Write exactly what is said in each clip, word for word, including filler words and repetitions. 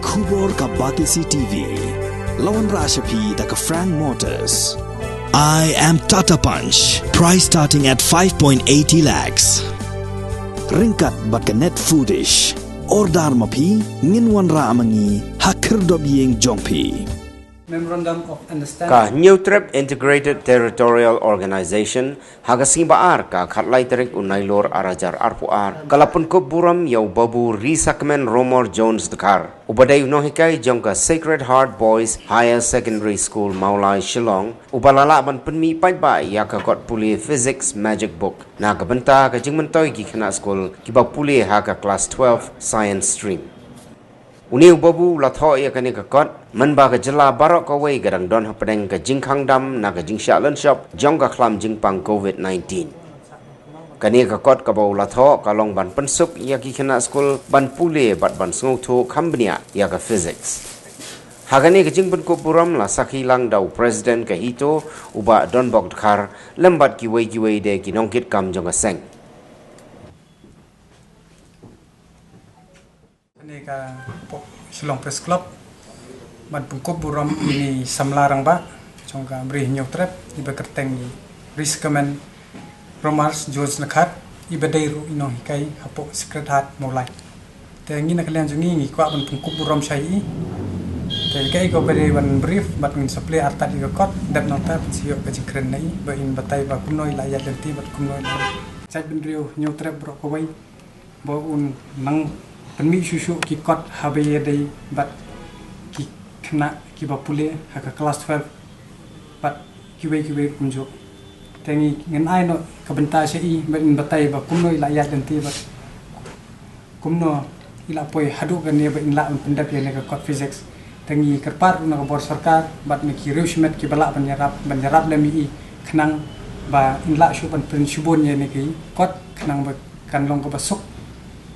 Khubor ka Batesi T V. La wanrah sha phi da ka Frank Motors. I am Tata Punch. Price starting at five point eighty lakhs. Ryngkat bad ka Net Foodish. Order ma phi, ngin wanrah ma ngi ha khyrdop ïing jong phi. Memorandum of Understanding. Ka Hynñiewtrep Integrated Territorial Organization, ha ka sngi ba ar ka khatlai tarik u Nailur ar hajar arphew ar, ka la pynkup burom ïa u Babu Risakmen Romor Jones Dkhar, uba dei u nonghikai jong ka Sacred Heart Boys Higher Secondary School, Mawlai, Shillong, uba la lah ban pynmih paidbah ïa ka kot pule Physics Magic Book na ka bynta ka jingmyntoi ki khynnah skul kiba pule ha ka klas twelve Science Stream. Une u Babu u la thoh ïa kane ka kot mynba ka jylla baroh kawei ka dang don hapdeng ka jingkhang dam na ka jingshah lynshop jong ka khlam jingpang Covid nineteen. Kane ka kot kaba u la thoh ka long ban pynsuk ïa ki khynnah skul ban pule bad ban sngewthuh kham bniah ïa ka physics. Ha kane ka jingpynkup burom la sakhi lang da u President ka HITO, u Bah Donbok Dkhar, lem bad kiwei kiwei de ki nongkitkam jong ka seng. Kane ka pok Shillong Press Club ban pynkup burom ïa ine i samla rangbah jong ka Ri Hynñiewtrep, iba kyrteng i Risakmen Romor Jones Dkhar, iba dei ruh i nonghikai hapoh Sacred Heart Mawlai. Te ngi na ka liang jong ngi ngi kwah ban pynkup burom sha i. Te kaei kaba dei ban brief bad ngin sa plie artat ïa ka kot, dep nangta pynshai ïa ka jingkren na i ba in batai ba kumno i la ïaid lynti bad kumno i la jait bynriew Hynñiewtrep baroh kawei ba un nang pynmih shuh shuh ki kot haba ïadei bad ki khynnah kiba pule ha ka klas twelve bad kiwei kiwei kumjuh. Te ngi ngin ai noh ka bynta sha i ba in batai ba kumno i la ïaid lynti bad kumno i la poi haduh kane ba in lah ban pyndep ïa kane ka kot physics. Te ngi kyrpad ruh na ka bor sorkar bad na ki riew shimet kiba lah ban ïarap, ban ïarap lem ïa i khnang ba in lah shuh ban pynshibun ïa kane ka kot khnang ba kan long kaba suk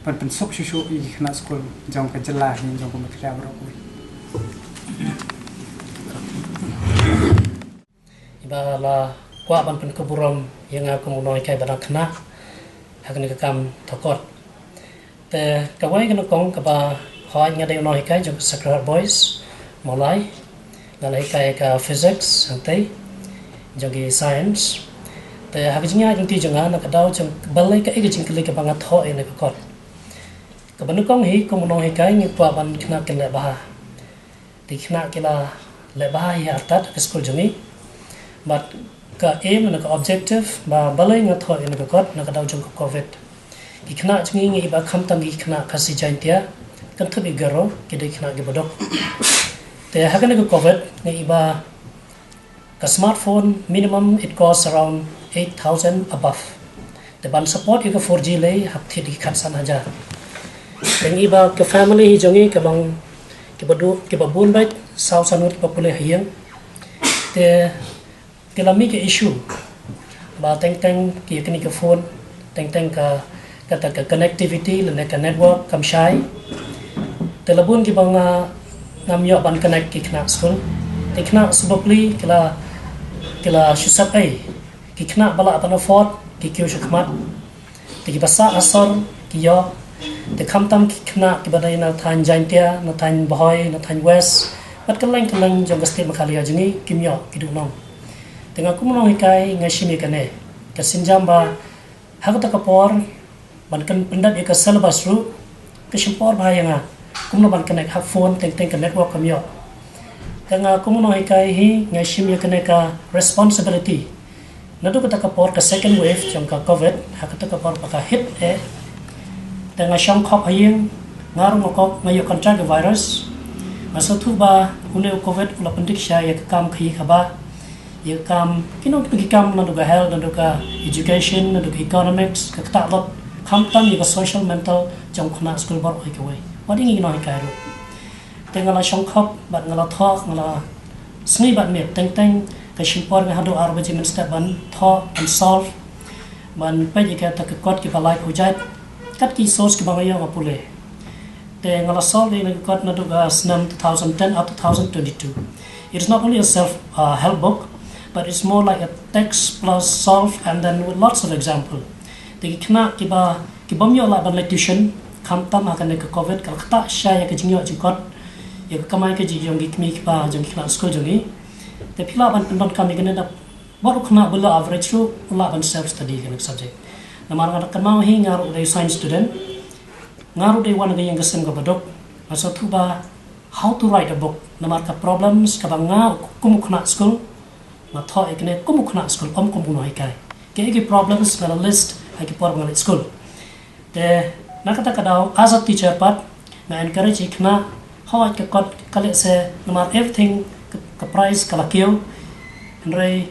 ban pynsuk shuh shuh ïa ki khynnah skul jong ka jylla hi jong ka Meghalaya baroh kawei. Iba la kwah ban pynkup burom ïa nga kum u nonghikai ba dang khynnah ha kane ka kam thoh kot. Te kawei ka nyngkong kaba hoi, nga dei u nonghikai jong ka Sacred Heart Boys Mawlai. Nga la hikai ka physics hangtei jong ki science. Te ha ka jingïaid lynti jong nga na ka daw jong balei kaei ka jingkylli kaba nga thoh ïa kane ka kot. Kaba nyngkong hi kum u nonghikai ngi kwah ban khynnah kin leh bha. Te ki khynnah ki la leh bha hi artat ha ka skul jong ngi. Bad ka aim ne ka objective ba balei nga thoh ïa kane ka kot na ka daw jong ka Covid. Ki khynnah jong ngi ngi i ba khamtam ki khynnah Khasi Jaintia, kynthup ïa Garo, ki dei khynnah kiba duk. Te ha kane ka Covid ngi i ba ka smartphone minimum it costs around eight thousand above. Te ban support ïa ka four G lei hap thied ki khatsan hajar. Te ngi i ba ka family hi jong ngi ka long kiba duk, kiba bun beit, saw san ngut kiba pule ha ïing. Te ki la mih ka issue ba teng teng ki ïa kane ka phone, teng teng ka, kata ka connectivity lane ka network kam shai. Te la bun kiba nga ngam ïoh ban connect ki khynnah skul. Te khynnah suba pli ki la, ki la shu sep ei. Ki khynnah ba lah ban afford ki kiew sha khmat. Te kiba sah ha sor ki ïoh. Te khamtam ki khynnah kiba dei na thaiñ Jaintia, na thaiñ Bhoi, na thaiñ West, bad kylleng kylleng jong ka state Meghalaya jong ngi kim ïoh, ki duhnong. Te nga kum u nonghikai nga shim ïa kane ka sienjam ba ha kata ka por ban kan pyndep ïa ka syllabus ruh ka shim por bha ïa nga. Kumno ban connect ha phone, teng teng ka network kam ïoh. Te nga kum u nonghikai hi nga shim ïa kane ka responsibility. Naduh kata ka por ka second wave jong ka Covid, ha kata ka por ba ka hit eh. Te nga shong khop ha ïing, nga ruh nga kok nga ïoh contact ka virus. Nga sngewthuh ba une u Covid u la pyndik shai ïa ka kam khaïi kaba, ïa ka kam, kino kino ki kam naduh ka health, naduh ka education, naduh ka economics, ka ktah lot, khamtam ïa ka social mental jong khynnah skul baroh kawei. Wat ïa ngi ki nonghikai ruh. Te nga la shong khop bad nga la thoh, nga la sngi bad miet, teng teng ka shim por nga haduh ar baje mynstep ban thoh, ban solve, ban peit ïa kata ka kot kiba lai pujat, kat ki source kiba nga ïoh nga pule. Te nga la solve ïa ka kot naduh ka snem two thousand ten up to two thousand twenty-two. It is not only a self, uh, help book, but it's more like a text plus solve and then with lots of example. Te ki khynnah kiba, ki bym ïoh lah ban leit tuition, khamtam ha kane ka Covid, ka la ktah shai ïa ka jingïoh jingkot ïa ka kamai kajih jong ki kmie ki kpa jong ki khynnah skul jong ngi. Te phi lah ban pyndonkam ïa kane da wat u khynnah ba low average ruh u lah ban self study ïa kane ka subject. Namar nga da kynmaw hi nga ruh dei science student. Nga ruh dei wan na ka ïing ka sem kaba duk. Nga sngewthuh ba how to write a book. Namar ka problems kaba nga kum u khynnah skul nga thoh ïa kane kum u khynnah skul, ym kum u nonghikai. Kiei ki problems nga la list ha ki por ba nga leit skul. Te na kata ka daw as a teacher pat nga encourage ïa ki khynnah, hooid ka kot ka lehse namar everything ka, ka price ka la kiew. Hynrei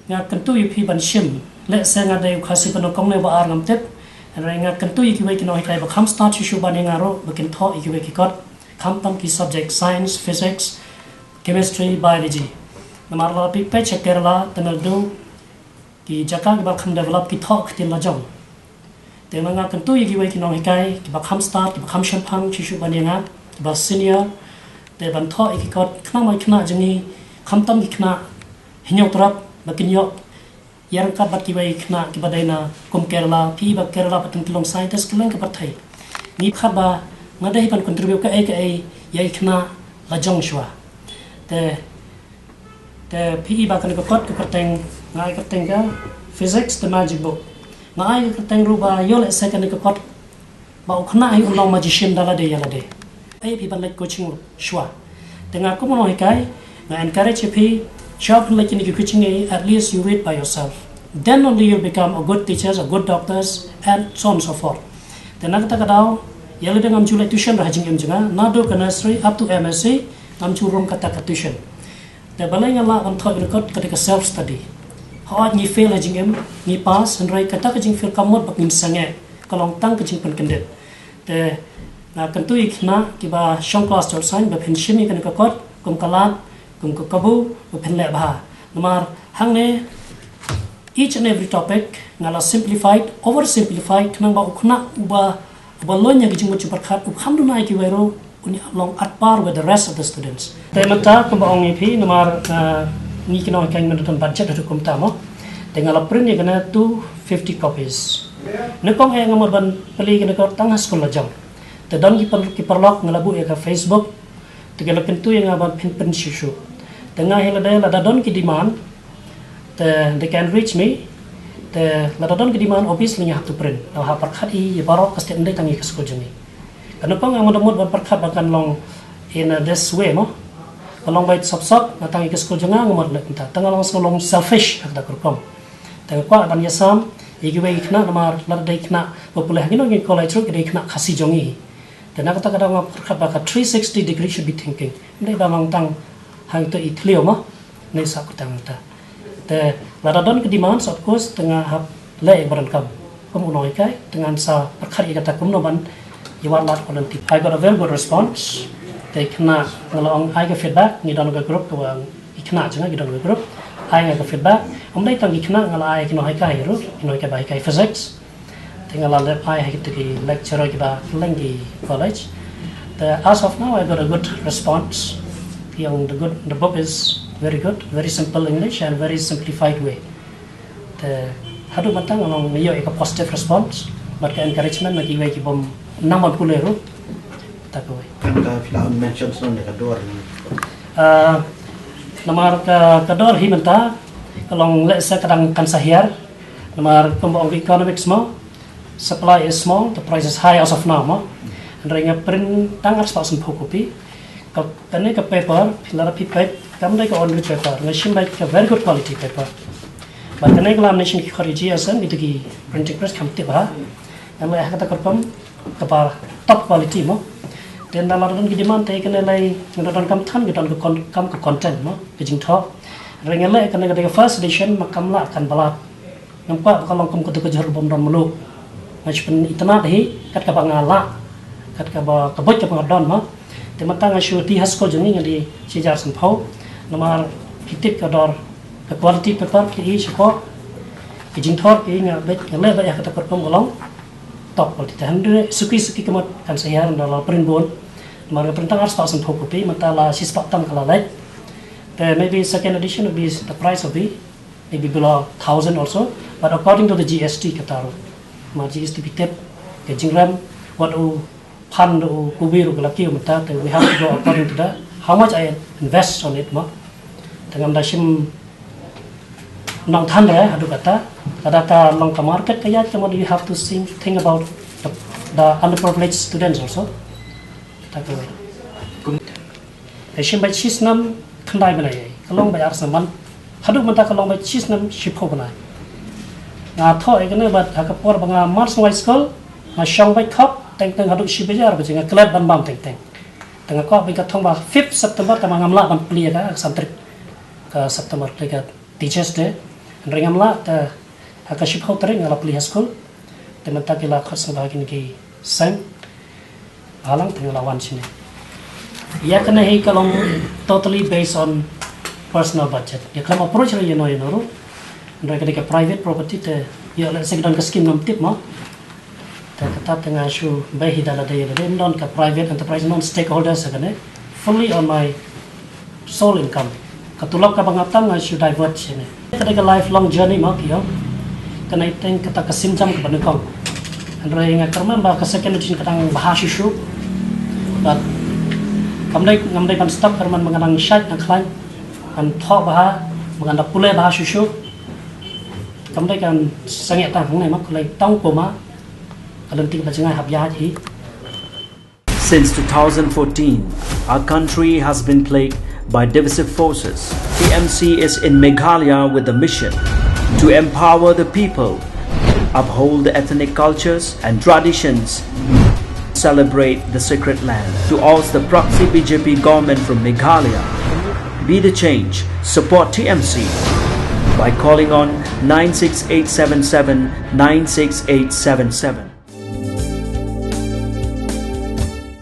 nga kyntu ïa phi ban shim, lehse nga dei u Khasi ba nyngkong ne ba ar ngam tip. Hynrei nga kyntu ïa kiwei ki nonghikai ba kham start shuh shuh ban ïa nga ruh ba kin thoh ïa kiwei ki kot, khamtam ki subject science, physics, chemistry, biology. Namar lada phi peit sha Kerala, Tamil Nadu, ki jaka kiba kham develop ki thoh ktien la jong. Te nga kyntu ïa kiwei ki nonghikai kiba kham start, kiba kham shemphang shuh shuh ban ïa nga, kiba senior, te ban thoh ïa ki kot khnang ba ki khynnah jong ngi, khamtam ki khynnah Hynñiewtrep, ba kin ïoh ïaryngkat bad kiwei ki khynnah kiba dei na kum Kerala. Phi i ba Kerala pat ki long scientist kylleng ka pyrthei. Ngi pyrkhat ba nga dei ban contribute kaei kaei ïa ki khynnah la jong shuwa. Te, te phi i ba kane ka kot ka kyrteng, nga ai kyrteng ka Physics the Magic Book. Nga ai ka kyrteng ruh ba ïoh lehse kane ka kot ba u khynnah hi un long magician da lade ïa lade. Ai phi ban leit coaching shuwa. Te nga kum u nonghikai nga encourage ïa phi, shuwa phin leit kine ki coaching, at least you read by yourself. Then only you'll become a good teachers, a good doctors, and so on and so forth. Te na kata ka daw, ïa lade ngam ju leit tuition ha jingim jong nga, naduh ka nursery up to M S C, ngam ju rung kata ka tuition. Te balei nga lah ban thoh ïa kane ka kot, ka dei ka self study. Hooid ngi fail ha jingim, ngi pass, hynrei kata ka jingfail kam mut ba ngin sangeh, ka long tang ka jingpynkyndit. Te nga kyntu ïa ki khynnah kiba shong klas jong saiñ ba phin shim ïa kane ka kot kum ka lad, kum ka kabu, ba phin leh bha. Namar hangne each and every topic nga la simplified, over simplified, khnang ba u khynnah uba, uba loin ïa ka jingmut jingpyrkhat, u kham duna ïa kiwei ruh, un ïa long at par with the rest of the students. Te mynta kumba ong ïa phi namar, ah, ngi ki nonghikai ngim don budget haduh kumta mo. Te nga la print ïa kane two fifty copies. Nyngkong eh nga mut ban plie ïa kane ka kot tang ha skul la jong. Te don ki par-, ki paralok nga la buh ïa ka Facebook. Te ki la kyntu ïa nga ban phin print shuh shuh. Te nga hi lade lada don ki demand, te they can reach me. Te lada don ki demand obviously nga hap to print. Nga hap pyrkhat ïa baroh ka state, ym dei tang ïa ka skul jong ngi. Kane pat nga mut ban pyrkhat ba kan long in, uh, this way mo. Ka long beit sop sop, nga tang ïa ka skul jong nga nga mut leh kumta. Te nga long sngewlong selfish ha kata ka rukom. Te nga kwah ban ïasam ïa kiwei ki khynnah namar lada dei khynnah ba pule ha kino kino ki college ruh ki dei khynnah Khasi jong ngi. Te na kata ka daw nga pyrkhat ba ka three sixty degree should be thinking. Ym dei ba long tang hangto i thliew mo. Ngi sah kutang ta. Te lada don ka demand, of course, te nga hap leh ïa ba donkam. Kum u nonghikai, te ngan sa pyrkhat ïa kata kumno ban ïa wad lad volunteer. I got a very good response. Te khynnah nga la ong ai ka feedback, ngi don ka group kaba i khynnah jong nga ki don ka group. Ai nga ka feedback. Ym dei tang ki khynnah, nga la ai ki nonghikai ruh, ki nonghikai ba hikai physics. Te nga la leh ai ha kito ki lecturer kiba kylleng ki college. Te as of now I got a good response. Ïa the good, the book is very good, very simple English and very simplified way. Te haduh mynta nga long ïoh ïa ka positive response bad ka encouragement na kiwei ki bym nang ban pule ruh. Ta kawei. Kan ka phi la mention shuh ïa ka dor. Ah, namar ka, ka dor hi mynta ka long lehse ka dang kan sa hiar. Namar kumba ong ka economics mo, supply is small, the price is high as of now mo. Hynrei nga print tang arspah sanphew copy. Ka, kane ka paper, phi lada phi peit, kam dei ka ordinary paper, nga shim beit ka very good quality paper. Bad kane ka lamination ki khot ïa ka G S M, kito ki printing press kam tip bha. Nga leh ha kata ka rukom kaba top quality mo. Te ynda lada don ki demand te kane lei nga donkam than, ka don ka con-, kam ka content mo, ka jingthoh. Hynrei nga leh kane ka dei ka first edition, ma kam lah kan ba lad. Ngam kwah ba ka long kum kato ka jhur bym don mluh. Nga shu pynitynnad hi kat kaba nga lah, kat kaba ka buit kaba nga don mo. Te mynta nga shu die ha skul jong ngi nga die shi hajar sanphew. Namar phi tip ka dor ka quality paper phi i shapoh, ki jingthoh phi i, nga beit, nga leh beit ïa kata ka rukom ka long top quality. Te hynrei suki suki ka mut kan sa hiar ynda la print bun. Namar nga print tang arspah sanphew copy, mynta la shispah tam ka la leit. Te maybe second edition will be the price will be maybe below thousand also, but according to the G S T kata ruh. Ma G S T phi tip ka jingrem, wat u Phan ruh u kubi ruh ka la kiew mynta, te we have to go according to the how much I invest on it mo. Te ngam da shim nongthan re haduh kata, lada ka long ka market ka ïaid ka mo, you have to think, think about the, the underprivileged students also. Ta ka wei. Te shim beit shi snem khyndai bnai, ka long beit ar snem man. Haduh mynta ka long beit shi snem shiphew bnai. Nga thoh ïa kane bad ha ka por ba nga mar sngewai skul, nga shong beit khop teng teng haduh shi bajar baje, nga klet ban bam teng teng. Te nga kwah beit ka thong ba fifth September, te ma ngam lah ban plie ka, ka san tarik ka September, te ka Teachers Day. Hynrei ngam lah, te ha ka shiphew tarik nga la plie ha skul. Te mynta ki la khot sngewbha kine ki seng. Halang te nga la wan shane. Ïa kane hi ka long totally based on personal budget. Ïa khlem approach re ïano ïano ruh. Hynrei ka dei ka private property te ïa lehse ka don ka scheme ngam tip mo. Te kata te nga shu bei hi da lade ïa lade, ym don ka private enterprise, non stakeholders ha kane. Fully on my sole income. Ka tulop kaba nga tang nga shu divert shane. Ka dei ka lifelong journey mo ki ong. Kane teng kata ka sienjam kaba nyngkong. Hynrei nga kyrmen ba ka second edition ka dang bha shuh shuh. But kam dei, ngam dei ban stop, kyrmen ba nga dang shait dang khlaiñ ban thoh bha, ba ngan da pule bha shuh shuh. Kam dei kan sangeh tang hangne mo, ka dei tang kumba ka lynti kaba jngai hap ïaid hi. Since two thousand fourteen, our country has been plagued by divisive forces. T M C is in Meghalaya with a mission to empower the people, uphold the ethnic cultures and traditions, celebrate the sacred land. To oust the proxy B J P government from Meghalaya, be the change, support T M C by calling on nine six eight seven seven nine six eight seven seven.